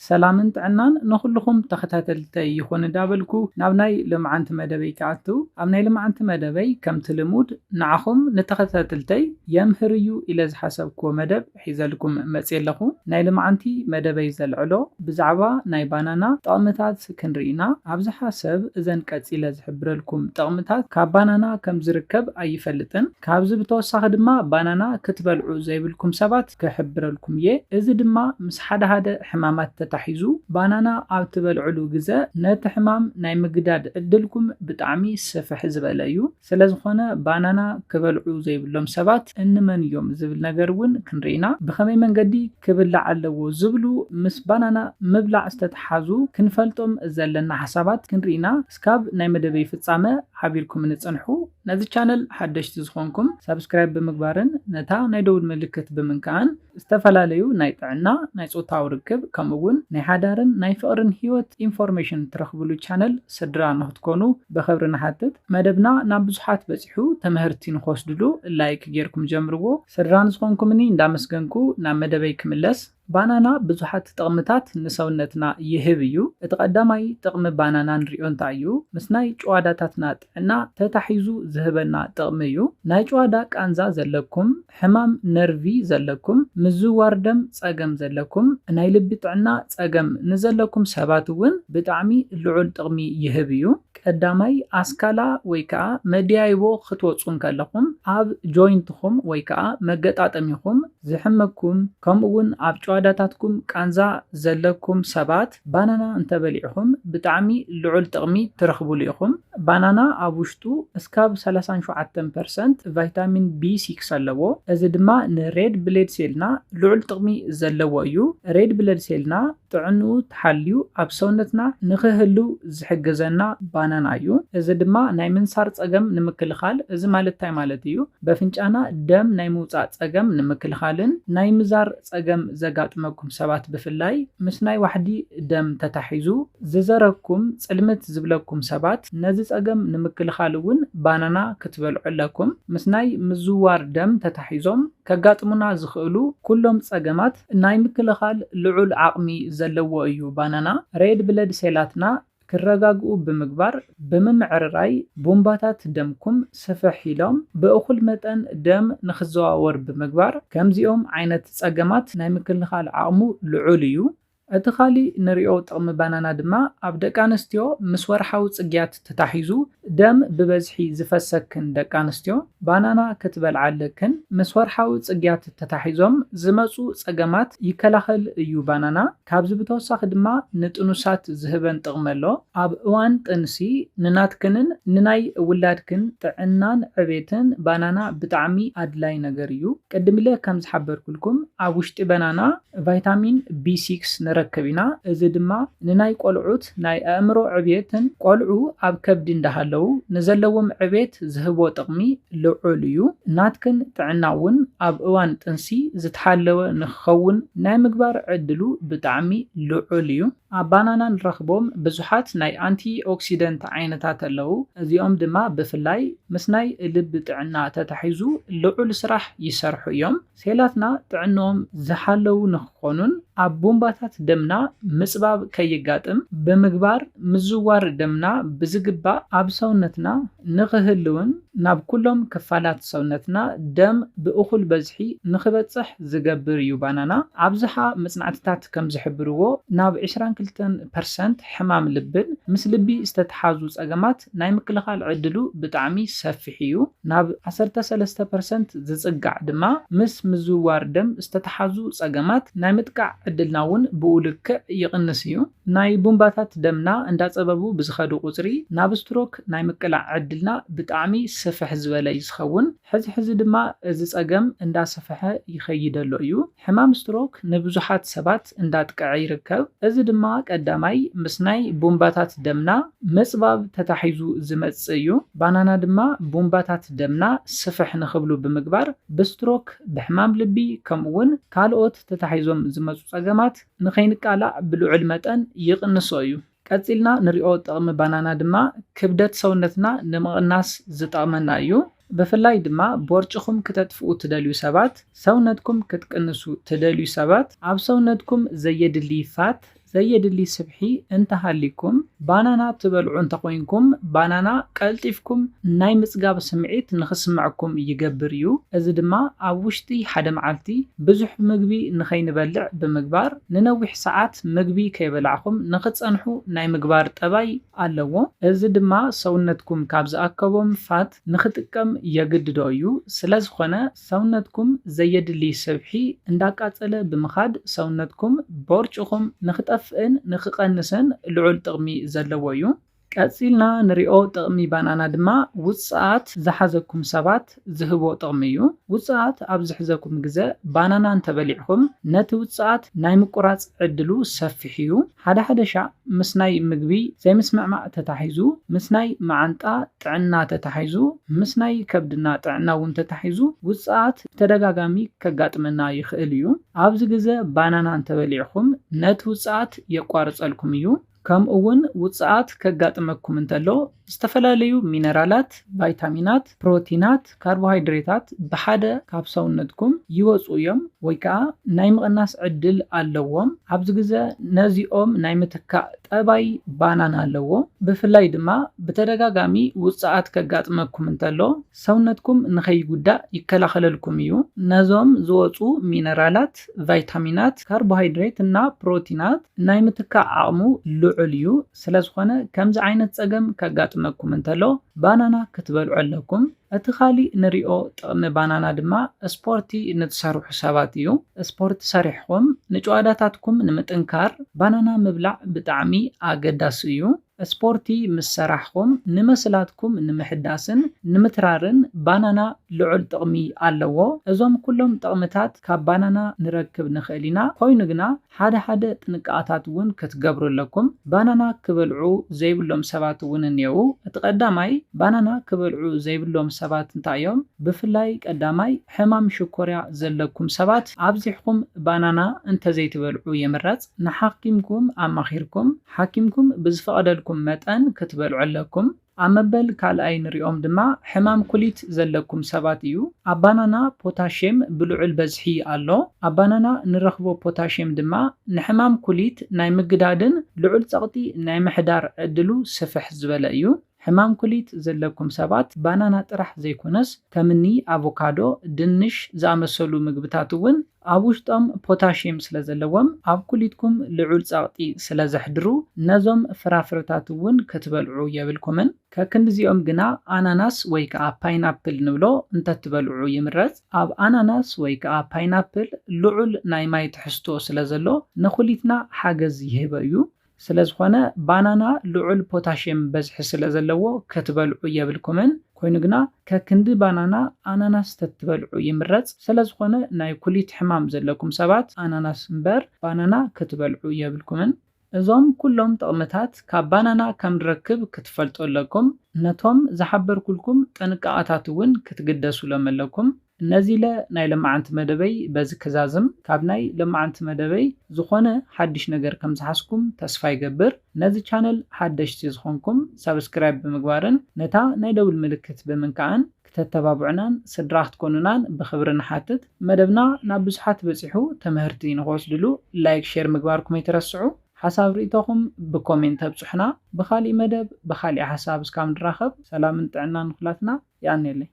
ሰላምን ጥዕናን ንኹልኹም ተኸታተልተይ ይኹን እንዳበልኩ ናብ ናይ ልምዓንቲ መደበይ ክኣቱ፣ ኣብ ናይ ልምዓንቲ መደበይ ከምቲ ልሙድ ንዓኹም ንተኸታተልተይ የምህር እዩ ኢለ ዝሓሰብክዎ መደብ ሒዘልኩም መፅየ ኣለኹ። ናይ ልምዓንቲ መደበይ ዘልዕሎ ብዛዕባ ናይ ባናና ጥቕምታት ክንርኢ ኢና። ኣብዝሓ ሰብ እዘን ቀፂለ ዝሕብረልኩም ጥቕምታት ካብ ባናና ከም ዝርከብ ኣይፈልጥን። ካብዚ ብተወሳኺ ድማ ባናና ክትበልዑ ዘይብልኩም ሰባት ክሕብረልኩም እየ። እዚ ድማ ምስ ሓደ ሓደ ሕማማት ተታሒዙ ባናና ኣብ ትበልዕሉ ግዘ ነቲ ሕማም ናይ ምግዳድ ዕድልኩም ብጣዕሚ ስፍሕ ዝበለ እዩ። ስለዝኾነ ባናና ክበልዑ ዘይብሎም ሰባት እንመን እዮም ዝብል ነገር እውን ክንርኢ ኢና። ብኸመይ መንገዲ ክብላዕ ኣለዎ ዝብሉ ምስ ባናና ምብላዕ ዝተተሓዙ ክንፈልጦም ዘለና ሓሳባት ክንርኢ ኢና። እስካብ ናይ መደበይ ፍጻመ ሓቢርኩም ንጽንሑ። ነዚ ቻነል ሓደሽቲ ዝኾንኩም ሳብስክራይብ ብምግባርን ነታ ናይ ደውል ምልክት ብምንካእን ዝተፈላለዩ ናይ ጥዕና፣ ናይ ጾታዊ ርክብ ከምኡ እውን ናይ ሓዳርን ናይ ፍቕርን ህይወት ኢንፎርሜሽን ትረኽብሉ ቻነል ስድራ ንኽትኮኑ ብኽብሪ ንሓትት። መደብና ናብ ብዙሓት በጺሑ ተመህርቲ ንኽወስድሉ ላይክ ጌርኩም ጀምርዎ። ስድራ ንዝኾንኩምኒ እንዳመስገንኩ ናብ መደበይ ክምለስ። ባናና ብዙሓት ጥቕምታት ንሰውነትና ይህብ እዩ። እቲ ቀዳማይ ጥቕሚ ባናና ንሪኦ እንታይ እዩ? ምስ ናይ ጭዋዳታትና ጥዕና ተታሒዙ ዝህበና ጥቕሚ እዩ። ናይ ጭዋዳ ቃንዛ ዘለኩም፣ ሕማም ነርቪ ዘለኩም፣ ምዝዋር ደም ጸገም ዘለኩም፣ ናይ ልቢ ጥዕና ጸገም ንዘለኩም ሰባት እውን ብጣዕሚ ልዑል ጥቕሚ ይህብ እዩ። ቀዳማይ ኣስካላ ወይ ከዓ መድያይቦ ክትወፁ እንከለኹም ኣብ ጆይንትኹም ወይ ከዓ መገጣጠሚኹም ዝሕመኩም ከምኡ እውን ኣብ ጭዋዳታትኩም ቃንዛ ዘለኩም ሰባት ባናና እንተበሊዕኹም ብጣዕሚ ልዑል ጥቕሚ ትረኽብሉ ኢኹም። ባናና ኣብ ውሽጡ እስካብ ሰላሳን ሸውዓተን ፐርሰንት ቫይታሚን ቢ ሲክስ ኣለዎ። እዚ ድማ ንሬድ ብሌድ ሴልና ልዑል ጥቕሚ ዘለዎ እዩ። ሬድ ብለድ ሴልና ጥዕንኡ ተሓልዩ ኣብ ሰውነትና ንኽህልው ዝሕግዘና ባናና እዩ። እዚ ድማ ናይ ምንሳር ጸገም ንምክልኻል፣ እዚ ማለት እንታይ ማለት እዩ? በፍንጫና ደም ናይ ምውጻእ ጸገም ንምክልኻልን ናይ ምዛር ጸገም ዘጋጥመኩም ሰባት ብፍላይ ምስ ናይ ዋሕዲ ደም ተታሒዙ ዝዘረኩም ጽልምት ዝብለኩም ሰባት ነዚ ጸገም ንምክልኻል እውን ባናና ክትበልዑ ኣለኩም። ምስ ናይ ምዝዋር ደም ተታሒዞም ከጋጥሙና ዝኽእሉ ኩሎም ጸገማት ናይ ምክልኻል ልዑል ዓቕሚ ዘለዎ እዩ። ባናና ሬድ ብለድ ሴላትና ክረጋግኡ ብምግባር ብምምዕርራይ ቡምባታት ደምኩም ስፍሕ ኢሎም ብእኹል መጠን ደም ንኽዘዋወር ብምግባር ከምዚኦም ዓይነት ጸገማት ናይ ምክልኻል ዓቕሙ ልዑል እዩ። እቲ ካሊእ ንሪኦ ጥቕሚ ባናና ድማ ኣብ ደቂ ኣንስትዮ ምስ ወርሓዊ ጽግያት ተታሒዙ ደም ብበዝሒ ዝፈሰክን ደቂ ኣንስትዮ ባናና ክትበልዓ ኣለክን። ምስ ወርሓዊ ጽግያት ተታሒዞም ዝመጹ ጸገማት ይከላኸል እዩ ባናና። ካብዚ ብተወሳኺ ድማ ንጥኑሳት ዝህበን ጥቕሚ ኣሎ። ኣብ እዋን ጥንሲ ንናትክንን ንናይ ውላድክን ጥዕናን ዕቤትን ባናና ብጣዕሚ ኣድላይ ነገር እዩ። ቅድም ኢለ ከም ዝሓበርኩልኩም ኣብ ውሽጢ ባናና ቫይታሚን ቢ ሲክስ ንረክብ ኢና። እዚ ድማ ንናይ ቆልዑት ናይ ኣእምሮ ዕብየትን ቆልዑ ኣብ ከብዲ እንዳሃለዉ ንዘለዎም ዕብየት ዝህቦ ጥቕሚ ልዑል እዩ። ናትክን ጥዕና እውን ኣብ እዋን ጥንሲ ዝተሓለወ ንክኸውን ናይ ምግባር ዕድሉ ብጣዕሚ ልዑል እዩ። ኣብ ባናና ንረኽቦም ብዙሓት ናይ ኣንቲ ኦክሲደንት ዓይነታት ኣለዉ። እዚኦም ድማ ብፍላይ ምስ ናይ ልቢ ጥዕና ተታሒዙ ልዑል ስራሕ ይሰርሑ እዮም። ሴላትና ጥዕንኦም ዝሓለዉ ንክኾኑን ኣብ ቡምባታት ደምና ምጽባብ ከይጋጥም ብምግባር ምዝዋር ደምና ብዝግባእ ኣብ ሰውነትና ንክህልውን ናብ ኩሎም ክፋላት ሰውነትና ደም ብእኹል በዝሒ ንክበጽሕ ዝገብር እዩ ባናና። ኣብዝሓ መጽናዕትታት ከም ዝሕብርዎ ናብ ዕስራን ክልተን ፐርሰንት ሕማም ልብን ምስ ልቢ ዝተተሓዙ ጸገማት ናይ ምክልኻል ዕድሉ ብጣዕሚ ሰፊሕ እዩ። ናብ ዓሰርተ ሰለስተ ፐርሰንት ዝጽጋዕ ድማ ምስ ምዝውዋር ደም ዝተተሓዙ ጸገማት ናይ ምጥቃዕ ዕድልና እውን ብኡ ልክዕ ይቕንስ እዩ። ናይ ቡምባታት ደምና እንዳጸበቡ ብዝኸዱ ቁጽሪ ናብ ስትሮክ ናይ ምቅላዕ ዕድልና ብጣዕሚ ስፍሕ ዝበለ እዩ ዝኸውን። ሕዚ ሕዚ ድማ እዚ ጸገም እንዳሰፈሐ ይኸይድ ኣሎ እዩ። ሕማም ስትሮክ ንብዙሓት ሰባት እንዳጥቅዐ ይርከብ። እዚ ድማ ቀዳማይ ምስ ናይ ቡምባታት ደምና ምጽባብ ተታሒዙ ዝመጽእ እዩ። ባናና ድማ ቡምባታት ደምና ስፍሕ ንኽብሉ ብምግባር ብስትሮክ፣ ብሕማም ልቢ ከምኡ እውን ካልኦት ተታሒዞም ዝመጹ ጸገማት ንኸይንቃላዕ ብልዑል መጠን ይቕንሶ እዩ። ቀጺልና ንሪኦ ጥቕሚ ባናና ድማ ክብደት ሰውነትና ንምቕናስ ዝጠቕመና እዩ። ብፍላይ ድማ ቦርጭኹም ክተጥፍኡ ትደልዩ ሰባት፣ ሰውነትኩም ክትቅንሱ ትደልዩ ሰባት፣ ኣብ ሰውነትኩም ዘየድሊ ፋት፣ ዘየድሊ ስብሒ እንተሃሊኩም፣ ባናና ትበልዑ እንተኾይንኩም፣ ባናና ቀልጢፍኩም ናይ ምጽጋብ ስምዒት ንኽስምዐኩም ይገብር እዩ። እዚ ድማ ኣብ ውሽጢ ሓደ መዓልቲ ብዙሕ ምግቢ ንኸይንበልዕ ብምግባር፣ ንነዊሕ ሰዓት ምግቢ ከይበላዕኹም ንኽትጸንሑ ናይ ምግባር ጠባይ ኣለዎ። እዚ ድማ ሰውነትኩም ካብ ዝኣከቦም ፋት ንኽጥቀም የግድዶ እዩ። ስለ ዝኾነ ሰውነትኩም ዘየድሊ ስብሒ እንዳቃጸለ ብምኻድ ሰውነትኩም ቦርጭኹም ንኽጠፍእን ንኽቐንስን ልዑል ጥቕሚ ዘለዎ እዩ። ቀጺልና ንሪኦ ጥቕሚ ባናና ድማ ውጽኣት ዝሓዘኩም ሰባት ዝህቦ ጥቕሚ እዩ። ውጽኣት ኣብ ዝሕዘኩም ግዘ ባናና እንተበሊዕኹም ነቲ ውጽኣት ናይ ምቁራጽ ዕድሉ ሰፊሕ እዩ። ሓደ ሓደ ሻዕ ምስ ናይ ምግቢ ዘይምስምዕማዕ ተታሒዙ፣ ምስ ናይ መዓንጣ ጥዕና ተታሒዙ፣ ምስ ናይ ከብድና ጥዕና እውን ተታሒዙ ውጽኣት ብተደጋጋሚ ከጋጥመና ይኽእል እዩ። ኣብዚ ግዘ ባናና እንተበሊዕኹም ነቲ ውጽኣት የቋርጸልኩም እዩ። ከምኡ እውን ውጽኣት ከጋጥመኩም እንተሎ ዝተፈላለዩ ሚነራላት፣ ቫይታሚናት፣ ፕሮቲናት፣ ካርቦሃይድሬታት ብሓደ ካብ ሰውነትኩም ይወጹ እዮም ወይ ከዓ ናይ ምቕናስ ዕድል ኣለዎም። ኣብዚ ግዘ ነዚኦም ናይ ምትካእ ጠባይ ባናና ኣለዎ። ብፍላይ ድማ ብተደጋጋሚ ውጽኣት ከጋጥመኩም እንተሎ ሰውነትኩም ንኸይጉዳእ ይከላኸለልኩም እዩ። ነዞም ዝወጹ ሚነራላት፣ ቫይታሚናት፣ ካርቦሃይድሬት እና ፕሮቲናት ናይ ምትካእ ዓቕሙ ልዑል እዩ። ስለ ዝኾነ ከምዚ ዓይነት ጸገም ከጋጥመኩም እንተሎ ባናና ክትበልዑ ኣለኩም። እቲ ካሊእ ንሪኦ ጥቕሚ ባናና ድማ ስፖርቲ ንትሰርሑ ሰባት እዩ። ስፖርቲ ሰሪሕኹም ንጭዋዳታትኩም ንምጥንካር ባናና ምብላዕ ብጣዕሚ ኣገዳሲ እዩ። ስፖርቲ ምስ ሰራሕኹም ንመስላትኩም ንምሕዳስን ንምትራርን ባናና ልዑል ጥቕሚ ኣለዎ። እዞም ኩሎም ጥቕምታት ካብ ባናና ንረክብ ንኽእል ኢና። ኮይኑ ግና ሓደ ሓደ ጥንቃቓታት እውን ክትገብሩ ኣለኩም። ባናና ክበልዑ ዘይብሎም ሰባት እውን እኔዉ። እቲ ቀዳማይ፣ ባናና ክበልዑ ዘይብሎም ሰባት እንታይ እዮም? ብፍላይ ቀዳማይ ሕማም ሽኮርያ ዘለኩም ሰባት ኣብዚሕኩም ባናና እንተዘይትበልዑ ይምረጽ። ንሓኪምኩም ኣማኺርኩም፣ ሓኪምኩም ብዝፈቐደልኩም መጠን ክትበልዑ ኣለኩም። ኣብ መበል ካልኣይ ንሪኦም ድማ ሕማም ኩሊት ዘለኩም ሰባት እዩ። ኣብ ባናና ፖታሽየም ብልዑል በዝሒ ኣሎ። ኣብ ባናና ንረኽቦ ፖታሽየም ድማ ንሕማም ኩሊት ናይ ምግዳድን ልዑል ጸቕጢ ናይ ምሕዳር ዕድሉ ስፍሕ ዝበለ እዩ። ሕማም ኩሊት ዘለኩም ሰባት ባናና ጥራሕ ዘይኮነስ ከምኒ ኣቮካዶ፣ ድንሽ ዝኣመሰሉ ምግብታት እውን ኣብ ውሽጦም ፖታሽየም ስለ ዘለዎም ኣብ ኩሊትኩም ልዑል ጸቕጢ ስለ ዘሕድሩ ነዞም ፍራፍረታት እውን ክትበልዑ የብልኩምን። ከክንድዚኦም ግና ኣናናስ ወይ ከዓ ፓይናፕል ንብሎ እንተትበልዑ ይምረጽ። ኣብ ኣናናስ ወይ ከዓ ፓይናፕል ልዑል ናይ ማይ ትሕዝቶ ስለ ዘሎ ንኹሊትና ሓገዝ ይህቦ እዩ። ስለ ዝኾነ ባናና ልዑል ፖታሽየም በዝሒ ስለ ዘለዎ ክትበልዑ የብልኩምን። ኮይኑ ግና ከክንዲ ባናና ኣናናስ ተትበልዑ ይምረጽ። ስለ ዝኾነ ናይ ኩሊት ሕማም ዘለኩም ሰባት ኣናናስ እምበር ባናና ክትበልዑ የብልኩምን። እዞም ኩሎም ጥቕምታት ካብ ባናና ከም ንረክብ ክትፈልጡ ኣለኩም። ነቶም ዝሓበርኩልኩም ጥንቃቐታት እውን ክትግደሱሎም ኣለኩም። ነዚ ኢለ ናይ ለማዓንቲ መደበይ በዚ ክዛዝም። ካብ ናይ ለማዓንቲ መደበይ ዝኾነ ሓድሽ ነገር ከም ዝሓዝኩም ተስፋ ይገብር። ነዚ ቻነል ሓደሽቲ ዝኾንኩም ሳብስክራይብ ብምግባርን ነታ ናይ ደውል ምልክት ብምንካዕን ክተተባብዑናን ስድራ ክትኮኑናን ብኽብሪ ንሓትት። መደብና ናብ ብዙሓት በጺሑ ተምህርቲ ንኽወስድሉ ላይክ፣ ሼር ምግባርኩም ኣይትረስዑ። ሓሳብ ርእይቶኹም ብኮሜንት ኣብጽሑና። ብኻሊእ መደብ ብኻሊእ ሓሳብ እስካብ ንራኸብ ሰላምን ጥዕናን ንኹላትና። የቐንየለይ።